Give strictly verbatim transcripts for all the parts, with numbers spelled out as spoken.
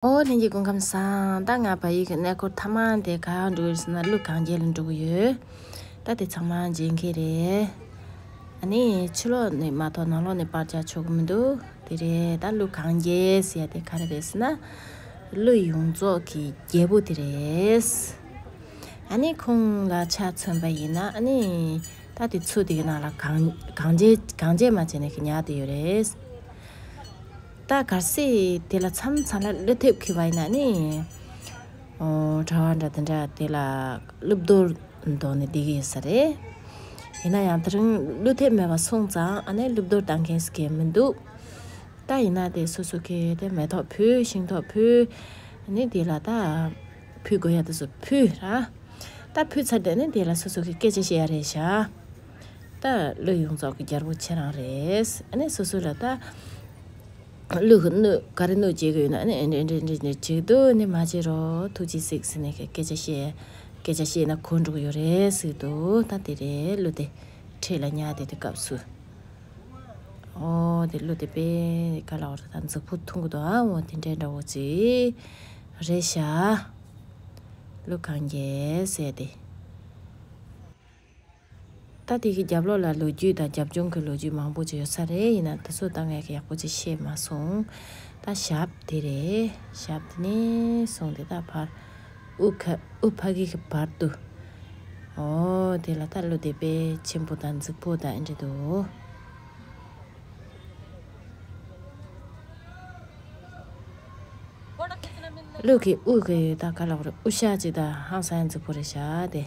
ཨོ་ལྷན་རྒྱས་སྐུ་ཁམས་བཟང་། ད་ང་བལ་ཡུལ་གྱི་གནས་སྐོར་མཐའ་མ་དེ་ག་འགྲོ་ཡོད་ཟེར་ན་ཀླུ་གངས་རྒྱལ་ལ་འགྲོ་གི་ཡོད། ད་དེ་ཚང་མ་མཇལ་མཁན་རེད། ཨ་ནི་ཕྱི་ལོགས་ནས་མ་གཏོགས་ནང་ལོགས་ནས་པར་རྒྱག་ཆོག་གི་མི་འདུག་དེ་རེད། ད་ཀླུ་གངས་རྒྱལ་ཟེར་ཡ་དེ་ག་རེ་རེད་ཟེར་ན། ཀླུ་ཡོངས་རྫོགས་ཀྱི་རྒྱལ་པོ་དེ་རེད། ཨ་ནི་ཁོང་ལ་ཆ་མཚོན་པ་ཡིན་ན་ཨ་ནི་ད་དེ་མཚོ་དེ་གི་ནང་ལ་གངས་གངས་རྒྱལ་གངས་རྒྱལ་མ་བྱས་ནས་ཀྱི་ཉལ་བསྡད་ཡོད་རེད། ད་གལ་སྲིད་དེ་ལ་མཚམས་མཚམས་ལ་ཀླུ་ཐེབས་འཁེལ་བ་ཡིན་ན་ནི། ཨོ་གྲྭ་བ་འདྲ་དེ་འདྲ་དེ་ལ་ཀླུ་བསྡུར་འདོན་ནས་བསྡད་ཀྱི་ཡོད་ས་རེད། ཡིན་ན་ཡང་དེ་རིང་ཀླུ་ཐེབས་མེད་པ་སོང་ཙང་ཨ་ནི་ཀླུ་བསྡུར་བཏང་མཁན་ཟེར་མཁན་མི་འདུག་ད་ཡིན་ན་དེ་སོ་སོ་གི་དེ་མེ་ཏོག་ཕུལ་ཤིང་ཏོག་ཕུལ། ཨ་ནི་དེ་ལ་ད་ཕུལ་དགོས་ཡ་དེ་ཚོ་ཕུལ་ར། ད་ཕུལ་ཚར་དེ་ནི་དེ་ལ་སོ་སོ་གི་སྐད་ཆ་བཤད་ཡ་རེད་ཤག་ད་ཀླུ་ཡོངས་རྫོགས་ཀྱི་རྒྱལ་པོ་ཁྱེད་རང་རེད། ཨ་ནི་སོ་སོ་ལ་ད། ཀླུ་གི་སྣོད་ག་རེ་སྣོད་བྱེད་ཀྱི་ཡོད་ན་ཨ་ནི་ཨེ་འདྲ་ཨེ་འདྲ་ཨེ་འདྲ་བྱེད་ཀྱི་འདུག་ཨ་ནི་མ་བྱེད་རོགས་ཐུགས་རྗེ་གཟིགས་ཟེར་ནས་སྐད་ཆ་བཤད། སྐད་ཆ་བཤད་ན་གོ་འགྲོ་གི་ཡོད་རེད་ཟེར་གྱི་འདུག་ད་དེ་རེད། ཀླུ་དེ་འཁྲིས་ལ་ཉལ་བསྡད་དུས་སྐབས་སུ། ཨོ་དེ་ཀླུ་དེ་དཔེ་ག་ལ་བར་ད་མཛུབ་གུ་འཐུང་གི་འདུག་ཨ་འོ་དེ་འདྲའི་འདྲ་བོ་ཅིག་རེད་ཤག་ཀླུ་གངས་རྒྱལ་ཟེར་དེ། ད་དེ་གི་རྒྱབ་ལོགས་ལ་ལོ་རྒྱུས་དང་རྒྱབ་ལྗོངས་ཀྱི་ལོ་རྒྱུས་མང་པོ་ཅིག་ཡོད་ས་རེད། ཡིན་ན་དེ་ཚོ་ད་ངས་ཡག་པོ་ཅིག་ཤེས་མ་སོང་། ད་ཞབས་དེ་རེད། ཞབས་དེ་ནས་བཟུང་སྟེ་ད་ཕར་དབུ་ཁ་དབུ་ཕ་གི་གི་བར་དུ། ཨོ་དེ་ལ་ད་ཀླུ་དེ་དཔེ་ཆེན་པོ་དང་རྫིག་པོ་དང་ཨེ་འདྲ་འདུག་ཀླུ་གི་དབུ་གི་ད་ག་ལབ་རེད། དབུ་ཞྭ་ཅིག་ད་ཧང་སང་རྫིག་པོ་རེད་ཤག་དེ་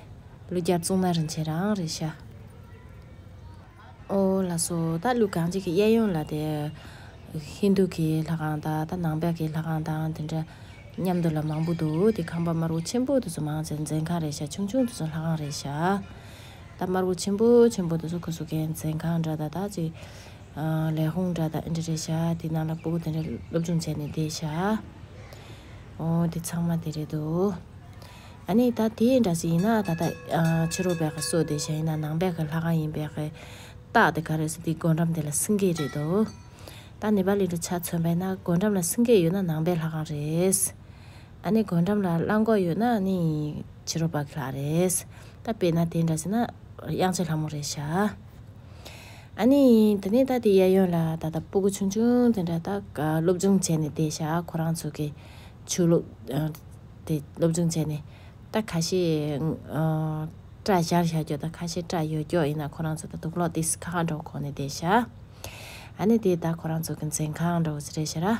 ཀླུ་རྒྱལ་གཙུག་ན་རིན་ཆེན་རང་རེད་ཤག་ཨོ་ལགས་སོ། ད་ཀླུ་གངས་རྒྱལ་གྱི་གཡས་གཡོན་ལ་དེ་ཧིན་རྡུ་གི་ལྷ་ཁང་དང་ད་ནང་པའི་གི་ལྷ་ཁང་དང་དེ་འདྲ་མཉམ་དུ་ལ་མང་པོ་འདུག་དེ་ཁང་པ་དམར་པོ་ཆེན་པོ་དེ་ཚོ་མང་ཆེ་མཛད་ཁང་རེད་ཤག་ཆུང་ཆུང་དེ་ཚོ་ལྷ་ཁང་རེད་ཤག་ད་དམར་པོ་ཆེན་པོ་ཆེན་པོ་དེ་ཚོ་ཁོ་ཚོ་གི་མཛད་ཁང་འདྲ་ད་ད་ཅིག་ལས་ཁུངས་འདྲ་ད་ཨེ་འདྲ་རེད་ཤག་དེ་ནང་ལ་སྤུ་གུ་དེ་འདྲ་སློབ་སྦྱོང་བྱས་ནས་བསྡད་ཤག་ཨོ་དེ་ཚང་མ་དེ་རེད་འདུག་ཨ་ནི་ད་དེ་འདྲ་ཞིག་ཡིན་ན་ད་ད་ཕྱི་རོལ་པའི་གི་སོ་དེ་ཞིག་ཡིན་ན་ནང་པའི་གི་ལྷ་ཁང་ཡིན་པའི་གི་རྟགས་དེ་ག་རེ་ཟེར་དེ་སྒོ་འགྲམ་དེ་ལ་སེང་གེ་རེད་འདུག་ད་ནེ་པ་ལི་འདྲ་ཆ་མཚོན་པ་ཡིན་ན་སྒོ་འགྲམ་ལ་སེང་གེ་ཡོད་ན་ནང་པའི་ལྷ་ཁང་རེད། ཨ་ནི་སྒོ་འགྲམ་ལ་གླང་གོག་ཡོད་ན་ནི་ཕྱི་རོལ་པ་གི་ལྷ་རེད། ད་དཔེར་ན་དེ་འདྲ་ཟེར་ན་དབྱངས་ཅན་ལྷ་མོ་རེད་ཤག་ཨ་ནི་དེ་ནས་ད་དེ་གཡས་གཡོན་ལ་ད་ལྟ་སྤུ་གུ་ཆུང་ཆུང་དེ་འདྲ་ད་སློབ་སྦྱོང་བྱས་ནས་བསྡད་ཤག་ཁོ་རང་ཚོ་གི་ཆོས་ལུགས་དེ་སློབ་སྦྱོང་བྱས་ནས་ད་ཁ་ཤས་སྐྲ་བཞར་བཞག་རྒྱུ་ད་ཁ་ཤས་སྐྲ་ཡོད་རྒྱུ་ཡིན་ན་ཁོ་རང་ཚོ་ད་དུག་ལོག་དེ་ཁ་ཁ་འགྲོ་གོ་ནས་བསྡད་ཤག་ཨ་ནི་དེ་ད་ཁོ་རང་ཚོ་གི་མཛད་ཁང་འདྲ་བོ་ཅིག་རེད་ཤག་ར།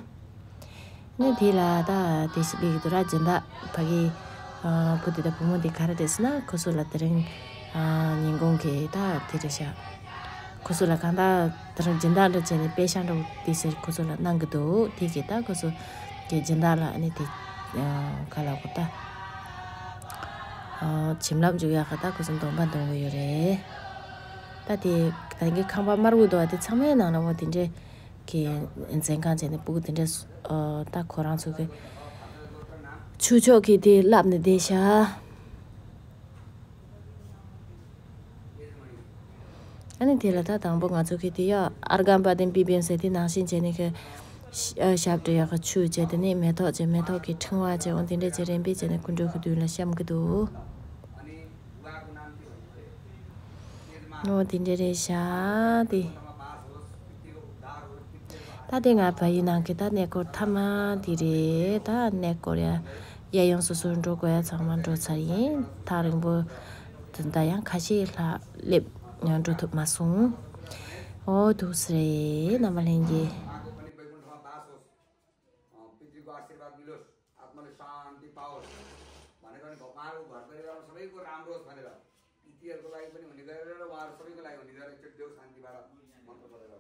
ནི་དེ་ལ་ད་དེ་ཞིག་ལས་ཀྱི་འདུག་ར་སྦྱིན་བདག་ཕ་གི་བུ་དེ་དང་བུ་མོ་དེ་ག་རེ་རེད་ཟེར་ན་ཁོ་ཚོ་ལ་དེ་རིང་ཉིན་གུང་གི་ད་དེ་རེད་ཤག་ཁོ་ཚོ་ལ་གང་ལྟར་དེ་རིང་སྦྱིན་བདག་འདྲ་བྱས་ནས་པེ་ཤག་འདྲ་བོ་དེ་ཟེར་ཁོ་ཚོ་ལ་གནང་གི་འདུག་དེ་གི་ད་ཁོ་ཚོ་གི་སྦྱིན་བདག་ལ་ཨ་ནི་དེ་ག་ལ་གོ་ད་བྱིན་རླབས་འཇུག་ཡག་ག་ད་ཁོ་ཚོ་སྡོམ་པ་འདོན་གི་ཡོད་རེད། ད་དེ་ད་གི་ཁང་པ་དམར་པོ་འདུག་བ་དེ་ཚང་མའི་ནང་ལ་འོ་དེ་འདྲས། གི་མཛད་ཁང་བྱས་ནས་སྤུ་གུ་དེ་འདྲས་ཨ་ད་ཁོ་རང་ཚོ་གི་ཆོས་ཕྱོགས་ཀྱི་དེ་བསླབ་ནས་བསྡད་ཤག་ཨ་ནི་དེ་ལ་ད་དང་པོ་ང་ཚོ་གི་དེ་ཡ་ཨརྒྷཾ་པཱ་ཏིཾ་པིབཾ་ཟེར་དེ་ནང་བཞིན་བྱས་ནས་གི་ཞབས་བྲོ་ཡག་གི་ཆུ་བྱས་དེ་ནས་མེ་ཏོག་བྱས་མེ་ཏོག་གི་ཕྲེང་བ་བྱས་འོ་དེ་འདྲས་བྱས་རིམ་པས་བྱས་ནས་སྐུ་མགྲོན་གྱི་མདུན་ལ་བཤམས་ཀྱི་འདུག་ཨོ་དེ་འདྲ་རེད་ཤག་དེ། ད་དེ་ང་བལ་ཡུལ་ནང་གི་ད་གནས་སྐོར་མཐའ་མ་དེ་རེད། ད་གནས་སྐོར་ཡ་གཡས་གཡོན་སོ་སོར་འགྲོ་དགོས་ཡ་ཚང་མ་འགྲོ་ཚར་ཡིན། ཐག་རིང་པོ་དེ་འདྲ་ཡང་ཁ་ཤས་ལྷག་སླེབས་ཡང་འགྲོ་ཐུབ་མ་སོང་། ཨོ་འདུག་སེ་རེད་རྣམ་པ་ལྷན་རྒྱས། अ, पितृको आशीर्वाद मिलोस्, आत्माले शान्ति पाओस् भनेर अनि घ-, उहाँहरूको घर परिवारमा सबैको राम्रो होस् भनेर पितृहरूको लागि पनि हुने गरेर र उहाँहरू सबैको लागि हुने गरेर एकचोटि देऊ शान्तिबाट मन्त्र पढेर